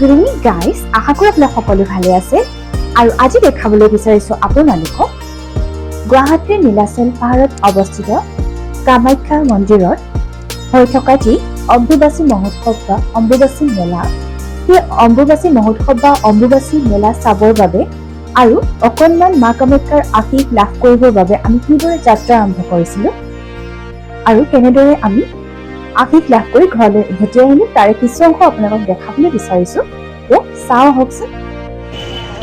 Good evening guys, আশা কৰোঁ আপোনালোক সকলো ভালে আছে। আৰু আজি দেখাবলৈ বিচাৰিছোঁ আপোনালোকক গুৱাহাটীৰ নীলাচল পাহাৰত অৱস্থিত কামাখ্যা মন্দিৰত হৈ থকা যি অম্বুবাচী মহোৎসৱ বা অম্বুবাচী মেলা, সেই অম্বুবাচী মহোৎসৱ বা অম্বুবাচী মেলা চাবৰ বাবে আৰু অকণমান মা কামাখ্যাৰ আশীষ লাভ কৰিবৰ বাবে আমি কিদৰে যাত্ৰা আৰম্ভ কৰিছিলোঁ আৰু কেনেদৰে আমি আশীষ লাভ কৰি ঘৰলৈ উভতি আহিলোঁ, তাৰে কিছু অংশ আপোনালোকক দেখাবলৈ বিচাৰিছোঁ। তো চাওঁ আহকচোন।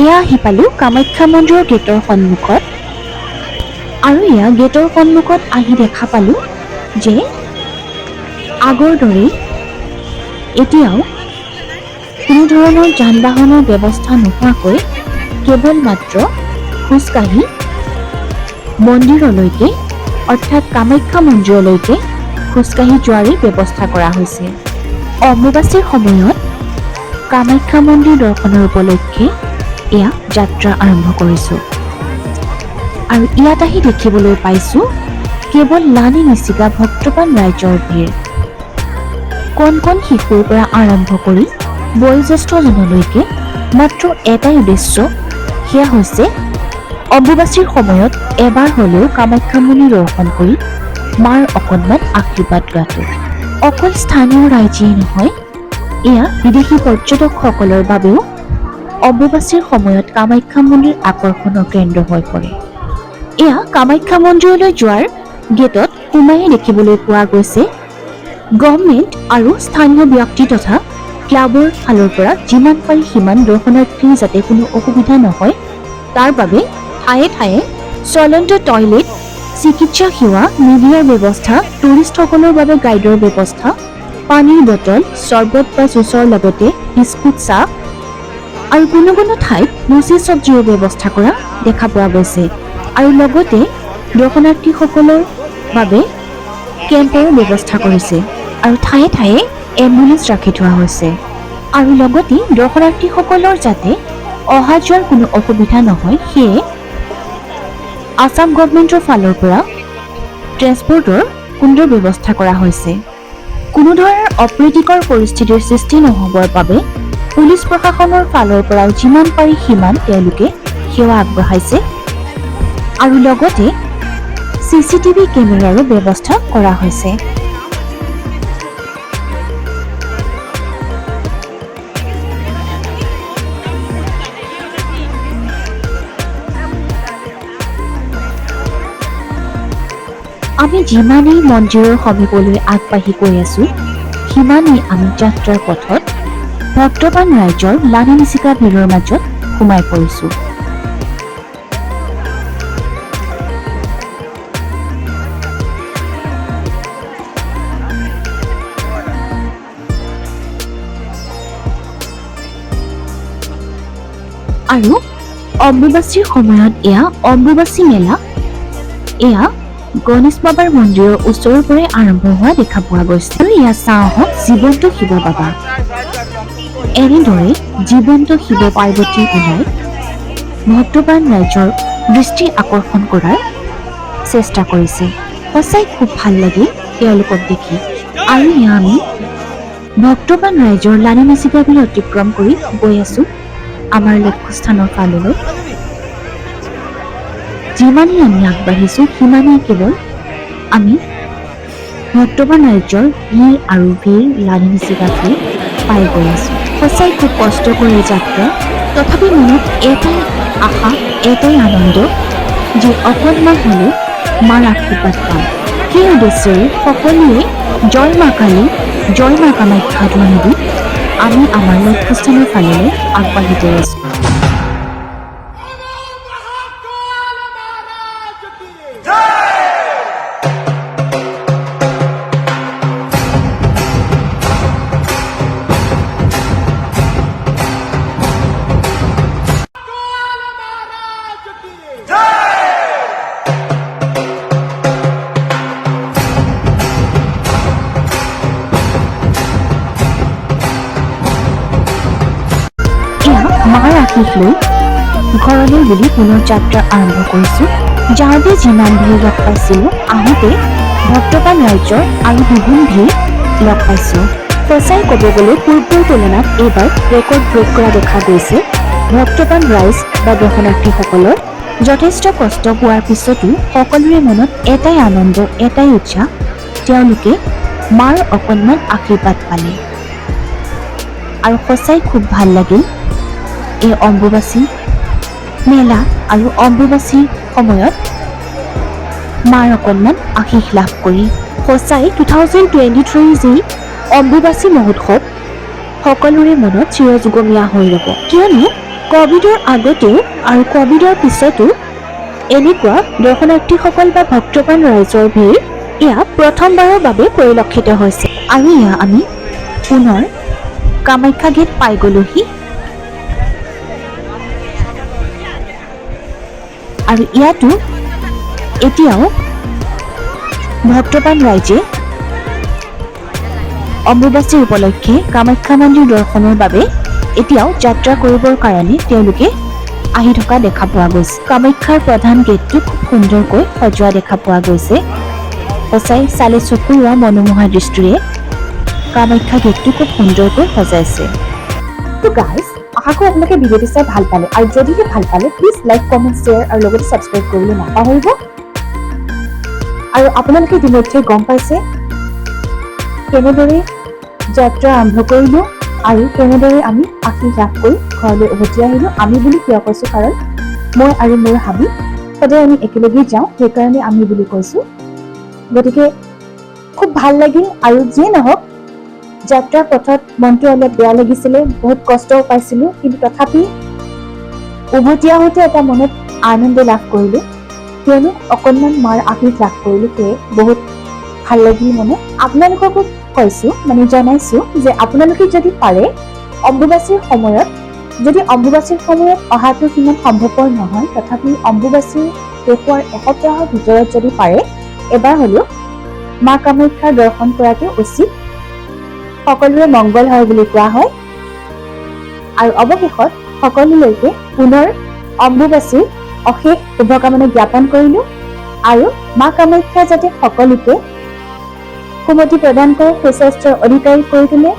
এয়া আহি পালোঁ কামাখ্যা মন্দিৰৰ গেটৰ সন্মুখত আৰু এয়া গেটৰ সন্মুখত আহি দেখা পালোঁ যে আগৰ দৰেই এতিয়াও কোনো ধৰণৰ যান বাহনৰ ব্যৱস্থা নোহোৱাকৈ কেৱল মাত্ৰ খোজকাঢ়ি মন্দিৰলৈকে, অৰ্থাৎ কামাখ্যা মন্দিৰলৈকে খোজকাঢ়ি যোৱাৰে ব্যৱস্থা কৰা হৈছে। অম্বুবাচীৰ সময়ত কামাখ্যা মন্দিৰ দৰ্শনৰ উপলক্ষে এয়া যাত্ৰা আৰম্ভ কৰিছোঁ আৰু ইয়াত আহি দেখিবলৈ পাইছোঁ কেৱল লানি নিচিগা ভক্তপ্ৰাণ ৰাইজৰ ভিৰ। কণ কণ শিশুৰ পৰা আৰম্ভ কৰি বয়োজ্যেষ্ঠজনলৈকে মাত্ৰ এটাই উদ্দেশ্য, সেয়া হৈছে অম্বুবাচীৰ সময়ত এবাৰ হ'লেও কামাখ্যা মন্দিৰ দৰ্শন কৰি মাৰ অকণমান আশীৰ্বাদ লোৱাটো। অকল স্থানীয় ৰাইজেই নহয়, এয়া বিদেশী পৰ্যটকসকলৰ বাবেও অম্বুবাচীৰ সময়ত কামাখ্যা মন্দিৰ আকৰ্ষণৰ কেন্দ্ৰ হৈ পৰে। এয়া কামাখ্যা মন্দিৰলৈ যোৱাৰ গেটত সোমায়ে দেখিবলৈ পোৱা গৈছে গভৰ্ণমেণ্ট আৰু স্থানীয় ব্যক্তি তথা ক্লাবৰ ফালৰ পৰা যিমান পাৰি সিমান দৰ্শনাৰ্থীৰ যাতে কোনো অসুবিধা নহয় তাৰ বাবে ঠায়ে ঠায়ে চলন্ত টয়লেট, চিকিৎসা সেৱা, মিডিয়াৰ ব্যৱস্থা, টুৰিষ্টসকলৰ বাবে গাইডৰ ব্যৱস্থা, পানীৰ বটল, চৰ্বত বা জুচৰ লগতে বিস্কুট, চাহ আৰু কোনো কোনো ঠাইত লুচি চব্জিৰো ব্যৱস্থা কৰা দেখা পোৱা গৈছে আৰু লগতে দৰ্শনাৰ্থীসকলৰ বাবে কেম্পৰো ব্যৱস্থা কৰিছে আৰু ঠায়ে ঠায়ে এম্বুলেঞ্চ ৰাখি থোৱা হৈছে আৰু লগতে দৰ্শনাৰ্থীসকলৰ যাতে অহা যোৱাৰ কোনো অসুবিধা নহয়, সেয়ে আছাম গভমেণ্টৰ ফালৰ পৰা ট্ৰেন্সপৰ্টৰ সুন্দৰ ব্যৱস্থা কৰা হৈছে। কোনো ধৰণৰ অপ্ৰীতিকৰ পৰিস্থিতিৰ সৃষ্টি নহ'বৰ বাবে পুলিচ প্ৰশাসনৰ ফালৰ পৰাও যিমান পাৰি সিমান তেওঁলোকে সেৱা আগবঢ়াইছে আৰু লগতে চিচিটিভি কেমেৰাৰো ব্যৱস্থা কৰা হৈছে। আমি যিমানেই মন্দিৰৰ সমীপলৈ আগবাঢ়ি গৈ আছো, সিমানেই আমি যাত্ৰাৰ পথত ভক্তপ্ৰাণ ৰাইজৰ লানি নিচিগা ভিৰৰ মাজত সোমাই পৰিছো। আৰু অম্বুবাচীৰ সময়ত এয়া অম্বুবাচী মেলা এয়া গণেশ বাবাৰ মন্দিৰৰ ওচৰৰ পৰাই আৰম্ভ হোৱা দেখা পোৱা গৈছে। আৰু এয়া চাওঁ আহক জীৱন্ত শিৱ বাবা। এনেদৰে জীৱন্ত শিৱ পাৰ্বতী ওলাই ভক্তপ্ৰাণ ৰাইজৰ দৃষ্টি আকৰ্ষণ কৰাৰ চেষ্টা কৰিছে। সঁচাই খুব ভাল লাগিল তেওঁলোকক দেখি। আৰু এয়া আমি ভক্তপ্ৰাণ ৰাইজৰ লানি নিচিগা ভিৰ অতিক্ৰম কৰি গৈ আছো আমাৰ লক্ষ্যস্থানৰ ফাললৈ। যিমানেই আমি আগবাঢ়িছো, সিমানেই কেৱল আমি ভক্তপ্ৰাণ ৰাইজৰ ভিৰ আৰু ভিৰ, লানি নিচিগা ভিৰ পাই গৈ আছো। সঁচাই খুব কষ্টকৰ এই যাত্ৰা, তথাপি মনত এটাই আশা, এটাই আনন্দ যে অকণমান হ'লেও মাৰ আশীৰ্বাদ পাম। সেই উদ্দেশ্যেৰে সকলোৱে জয় মা কালী, জয় মা কামাখ্যা ধ্বনি দি আমি আমাৰ লক্ষ্যস্থানৰ ফাললৈ আগবাঢ়ি গৈ আছো। এয়া মাৰ আশীষ লৈ ঘৰলৈ বুলি পুনৰ যাত্ৰা আৰম্ভ কৰিছোঁ। যাওঁতে যিমান ভিৰ লগ পাইছিলোঁ, আহোঁতে ভক্তপ্ৰাণ ৰাইজৰ আৰু দুগুণ ভিৰ লগ পাইছোঁ। সঁচাই ক'ব গ'লে পূৰ্বৰ তুলনাত এইবাৰ ৰেকৰ্ড ব্ৰেক কৰা দেখা গৈছে ভক্তপ্ৰাণ ৰাইজ বা দৰ্শনাৰ্থীসকলৰ। যথেষ্ট কষ্ট পোৱাৰ পিছতো সকলোৰে মনত এটাই আনন্দ, এটাই উৎসাহ, তেওঁলোকে মাৰ অকণমান আশীৰ্বাদ পালে। আৰু সঁচাই খুব ভাল লাগিল এই অম্বুবাচী মেলা আৰু অম্বুবাচীৰ সময়ত মাৰ অকণমান আশীষ লাভ কৰি। সঁচাই 2023ৰ যি অম্বুবাচী মহোৎসৱ সকলোৰে মনত চিৰযুগমীয়া হৈ ৰ'ব, কিয়নো কভিডৰ আগতেও আৰু কভিডৰ পিছতো এনেকুৱা দৰ্শনাৰ্থীসকল বা ভক্তপ্ৰাণ ৰাইজৰ ভিৰ এয়া প্ৰথমবাৰৰ বাবে পৰিলক্ষিত হৈছে। আৰু এয়া আমি পুনৰ কামাখ্যা গেট পাই গ'লোহি আৰু ইয়াতো এতিয়াও ভক্তপ্ৰাণ ৰাইজে অম্বুবাচীৰ উপলক্ষে কামাখ্যা মন্দিৰ দৰ্শনৰ বাবে এতিয়াও যাত্ৰা কৰিবৰ কাৰণে তেওঁলোকে আহি থকা দেখা পোৱা গৈছে। কামাখ্যাৰ প্ৰধান গেটটো খুব সুন্দৰকৈ সজোৱা দেখা পোৱা গৈছে। সঁচাই চালে চকু ৰোৱা মনোমোহা দৃষ্টিৰে কামাখ্যা গেটটো খুব সুন্দৰকৈ সজাইছে। তো গাইজ, আশা কৰোঁ আপোনালোকে ভিডিঅ'টো চাই ভাল পালে আৰু যদিহে ভাল পালে, প্লিজ লাইক, কমেণ্ট, শ্বেয়াৰ আৰু লগতে ছাবস্ক্ৰাইব কৰিবলৈ নাপাহৰিব। আৰু আপোনালোকে ইতিমধ্যে গম পাইছে কেনেদৰে যাত্ৰা আৰম্ভ কৰিলোঁ আৰু কেনেদৰে আমি আশীষ লাভ কৰি ঘৰলৈ উভতি আহিলোঁ। আমি বুলি কিয় কৈছোঁ? কাৰণ মই আৰু মোৰ হাবি সদায় আমি একেলগেই যাওঁ, সেইকাৰণে আমি বুলি কৈছোঁ। গতিকে খুব ভাল লাগিল। আৰু যিয়ে নহওক, যাত্ৰাৰ পথত মনটো অলপ বেয়া লাগিছিলে, বহুত কষ্টও পাইছিলো, কিন্তু তথাপি উভতি আহোঁতে এটা মনত আনন্দ লাভ কৰিলো, কিয়নো অকণমান মাৰ আশীষ লাভ কৰিলো। সেয়ে বহুত ভাল লাগিল মনত। আপোনালোককো কৈছো, মানে জনাইছো যে আপোনালোকে যদি পাৰে অম্বুবাচীৰ সময়ত, যদি অম্বুবাচীৰ সময়ত অহাটো সিমান সম্ভৱপৰ নহয়, তথাপি অম্বুবাচীৰ শেষ হোৱাৰ এসপ্তাহৰ ভিতৰত যদি পাৰে এবাৰ হ'লেও মা কামাখ্যাৰ দৰ্শন কৰাটো উচিত। সকলোৰে মংগল হয় বুলি কোৱা হয়। আৰু অৱশেষত সকলোলৈকে পুনৰ অম্বুবাচীৰ অশেষ শুভকামনা জ্ঞাপন কৰিলো আৰু মা কামাখ্যা যাতে সকলোকে সুমতি প্ৰদান কৰে, সুস্বাস্থ্যৰ অধিকাৰী কৰি তোলে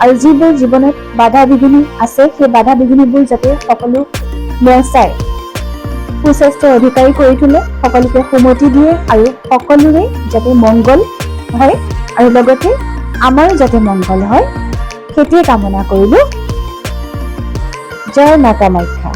আৰু যিবোৰ জীৱনত বাধা বিঘিনি আছে, সেই বাধা বিঘিনিবোৰ যাতে সকলো নেওচাই সুস্বাস্থ্যৰ অধিকাৰী কৰি তোলে, সকলোকে সুমতি দিয়ে আৰু সকলোৰে যাতে মংগল হয় আৰু লগতে আমাৰো যাতে মংগল হয়, সেইটোৱে কামনা কৰিলো। জয় মা কামাখ্যা।